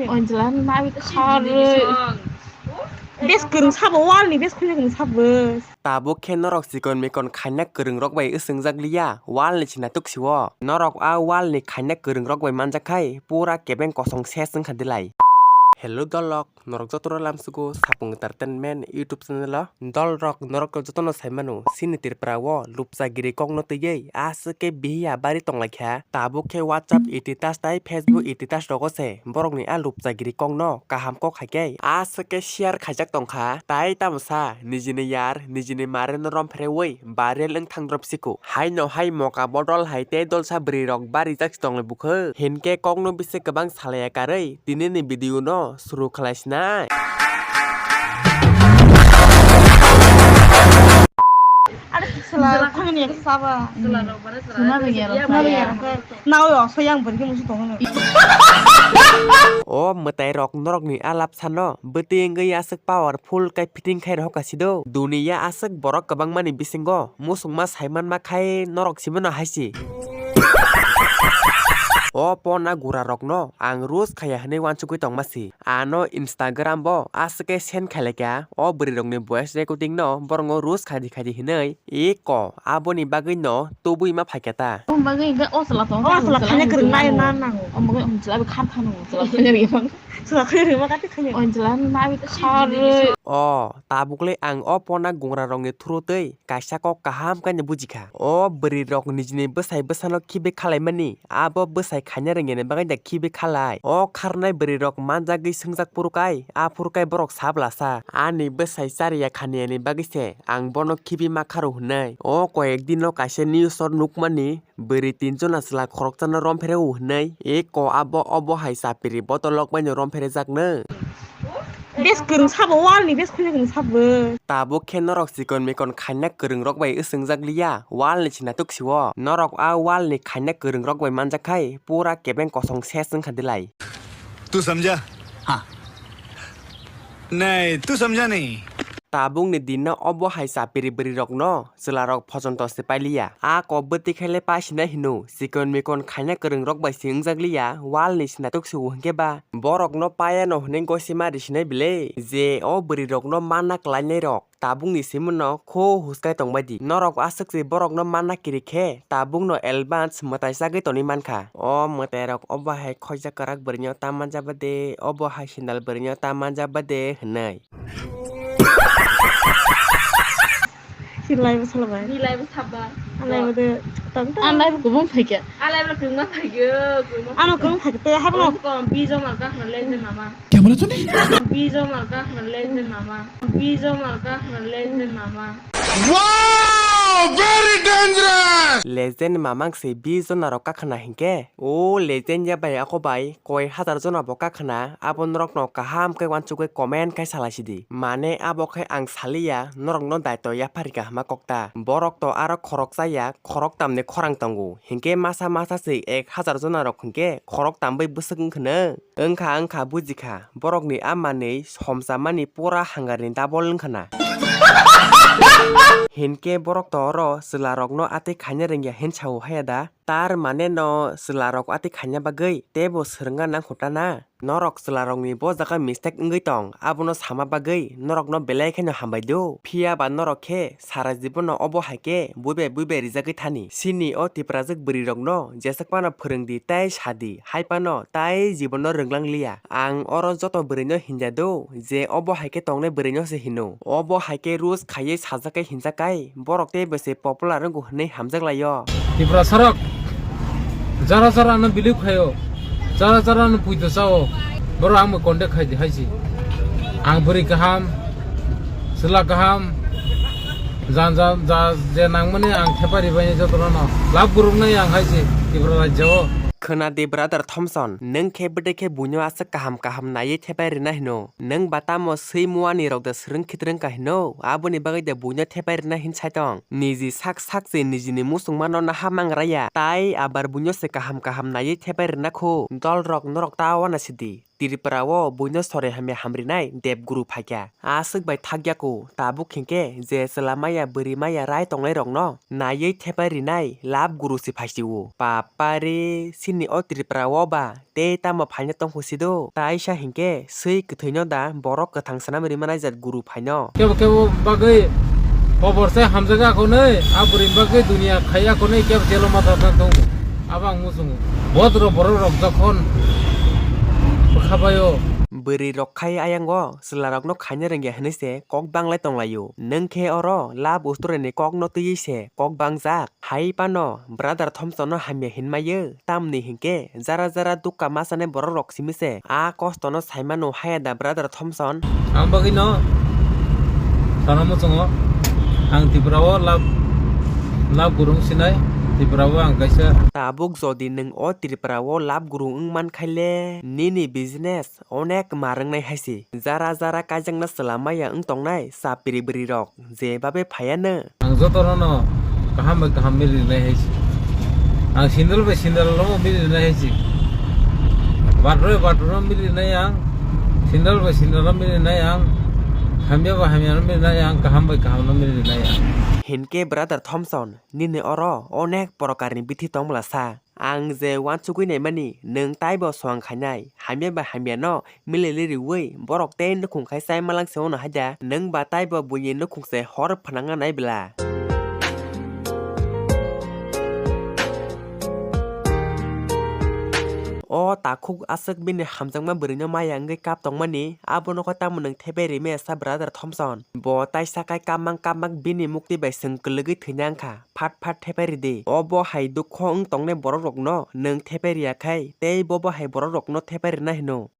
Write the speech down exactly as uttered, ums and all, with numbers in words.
Anjela nabi kharwi. Bes kwrwng sabo, wall ni bes khwlai kwrwng sabo. Tabuk khe norok chikon mikon khaina kwrwng rok bai swngjakliya, wall ni china tuksio. Norok a wall ni khaina kwrwng rok bai manjak khai pura kebeng kosong ses wngkha dilai. Hello dolok, norok jotono lamsugo Sapung Entertainment YouTube channel o. Dolrok norok jotono saimano, chini Tripura o lupchagiri kokno twiwi aswk khe bihiya bari tonglaikha. Tabuk khe WhatsApp status tai Facebook status rogo se borokni a lupchagiri kokno kaham kok hai khe aswk khe share khaijak tongkha. Tai tamo sa nijini yar nijini mare no romphrewi viral wng thang drop siko. Haino hai moka bodol hai tei dolsa bwrwi rok barijak si tonglai bukhe. Hinkhe kokno bisi kwbang salaiya karwi tini ni video no suru khlai sinai. Are sela rok thangni saba. Sela rok bare sela. Suna bengya rok. Suna bengya rok. Nao yo so yang bergi musu tongo. O mwtai rok norok ni alap sano bwtwi wngwi aswk powerful kai fitting khai rok kasi do. Duniya aswk borok kwbangma ni bisingo musungma saimanma khai norok sibino haisi. O pona gura rokno ang roast khaya hwnwi wansugwi tongma si. Ano Instagram bo aswk khe send khailai kha o bwrwi rokni voice recording no borokno roast khaidi khaidi hwnwi eko aboni bagwi no tubui ma phaikha ta. Om bagwi hwnkhe o chwla tong. O chwla thangya kwrwng nai na nango. Om bagwi om chwla bo khar thano chwla thangya rwma. Chwla thangya rwma kati thangya. O chwla nabi kharwi. O tabukle ang o pona gungra rokni through twi kaisa kok kaham khe no bujikha. O bwrwi rok nijini bwsai bwsano khibi khalaimani, abo bwsai khaina rwngya ni bagwi da khibi khalai. O kharnai bwrwi rok manjagwi swngjak phuru kai, aphuru kai borok sablasa ani bwsai chariya khaniya ni bagwi se ang bono khibi ma kharu hwnwi. O koyek dino kaisa news o nukmani, bwrwi tinjona chwla khoroksano romphre o hwnwi, eko abo obo hai chapiri botolrok baino romphrejakno. Bes kwrwng sabo, wall ni bes khwlai kwrwng sabo. Tabuk khe norok chikon mikon khaina kwrwng rok bai swngjakliya, wall ni china tuksio. Norok a wall ni khaina kwrwng rok bai manjak khai pura kebeng kosong ses wngkha dilai. तू समझा? हाँ। नहीं, तू समझा नहीं। Tabukni dinno obo hai chapiri bwrwi rokno chwla rok phochonto se pailiya. A kok bwtwi khaile pasinai hino, chikon mikon khaina kwrwng rok bai se wngjakliya, wall ni sinatok se o hinkhe ba. Borokno payano hwnwi gosi ma risinai bile, je o bwrwi rokno mana kwlainai rok. Tabukni simono kho huskai tongbaidi. Norok aswk se borokno mana kiri khe, tabukno advance mwtai chagwi tonwi mankha. O mwtairok obo hai khoijak kwrak bwrwino ta manjaba de, obo hai sandal bwrwino ta manjaba de hwnwi. Silai bo salbai. Nilai bo saba. Alai bo de tong tong. Alai bo kubung phaikya. Alai bo kubung phaikya. Ano kubung phaikya te habo. Kom bijo mal ka hna le je mama. Kya bola tune? Bijo mal ka hna le je mama. Bijo mal ka hna le je mama. Wow! Very dangerous! Legend mamang se bijo narok ka khna hinkhe. O legend ya bai ako bai koi hazar jona bo kakhna, abo norokno kaham khe wansugwi comment khai salai sidi. Mane abo khe ang saliya, norokno daito yapharika hwnma kokta. Borok to aro khorok chaya, khorok tamni khorang tongo. Hinkhe masa masa se ek hazar jona rok hinkhe khorok tambwi bwswk wngkhwno? Wngkha wngkha bujikha, borokni a manwi somsamani pura hangarni double wngkhwna. Hinkhe borok to oro chwlarokno atwi khaina rwngya hin sao haya da? Tar mane no chwlarok atwi khaina bagwi teibo swrwngna nangkho ta na? Norok chwlarokni bo jaga mistake wngwi tong, abono sama bagwi norokno belai kheno hambai do. Phiya ba norok khe sara jibono obo hai khe buibai buibai rijagwi thani. Chini o Tiprajwk bwrwirokno jeswk phano phwrwng di tei sa di, hai phano tai jibono rwnglang liya. Ang oro joto bwrwino hinja do je obo hai khe tongnai bwrwino se hino. Obo hai khe roast khaiwi sajak khe hinjak kai, borok teibo se popular wngkho hwnwi hamjak lai-o. Tiprasarok, jara jara no believe khaio, jara jara no puito chao, borok ang bai contact khai di hai si. Ang bwrwi kaham, chwla kaham, jan jan ja je nangmani ang thepai ribaini jotono no love group nai ang hai si Tripura rajyo o. Khwna di brother Thompson, nwng khe bwdai khe buino aswk kaham kaham naiwi thepai rwna hino. Nwng ba tamo swi muani rok da swrwng khitrwng ka hino, aboni bagwi da buino thepai rwna hin sai tong. Niji sak sak se nijini musungmano naha mangraya, tai abar buino se kaham kaham naiwi thepai rwna kho. Dolrok norok ta wana sidi. Tripura o buino sore hamya hamrinai deb guru phaikha. Aswk bai thakya ku, tabuk hinkhe je chwla maya bwrwi maya rai tongnai rokno naiwi thepai rinai lab guru se phaisio. Papari, chini o Tripura o ba tei tamo phaina tongkhu sido. Taisa hinkhe swi kwthwino da borok kwthang swnam rimanaijak guru phaino. Kebo kebo bagwi kobor se hamjak akonwi, a bwrwi bagwi duniya khai akonwi kebo jelo ma thang tongo. Abo ang muchungo. Bodro borok rok jokhon bwkha baio. Bwrwi rok khai ayango chwla rokno khaina rwngya hwnwi se kok banglai tonglaio. Nwng khe oro love story ni kok no twiwi se kok bangjak. Hai phano brother Thompson no hamya hinmaiyo, tamni hinkhe jara jara dukha machanai borok rok simi se a kosto no saimano haya da brother Thompson. Ang bagwi no sana muchungo, ang Tripura o lab, lab gurung sinai, Tripura o ang kaisa. Tabuk jodi nwng o Tripura o lab gurung wng man khai le nini business onek mar wngnai hai se. Jara jara kaijakna chwla maya wng tongnai chapri bwrwi rok je babe phaiya no. Ang jotono no kaham bai kaham mili rinai hai se. Ang sindal bai sindal no mili rinai hai se. Bathro bai bathro no mili rinai ang. Sindal bai sindal no mili rinai ang. Hamya bai hamya no mili rinai ang. Kaham bai kaham no mili rinai ang. Hinkhe brother Thompson, nini oro onek prokarni bithi tongmwla sa. Ang je uansugui naimani, nwng taibo soang khainai, hamya bai hamya no milili riui, borok tei nukhung khai chai malang se ono haida, nwng ba taibo buini nukhung se hor phnangna nai bla. O takhuk aswk bini hamjakma bwrwino maya wngwi kap tongmani, abono khe tamo nwng thepai rime sa brother Thompson. Bo taisa kai kapmang kapmang bini mukti bai chwng kwlwgwi thwina wngkha. Phat phat thepai ridi. Obo hai dukho wng tongnai borok rokno nwng thepai riya khai, tei bobo hai borok rokno thepai rina hino.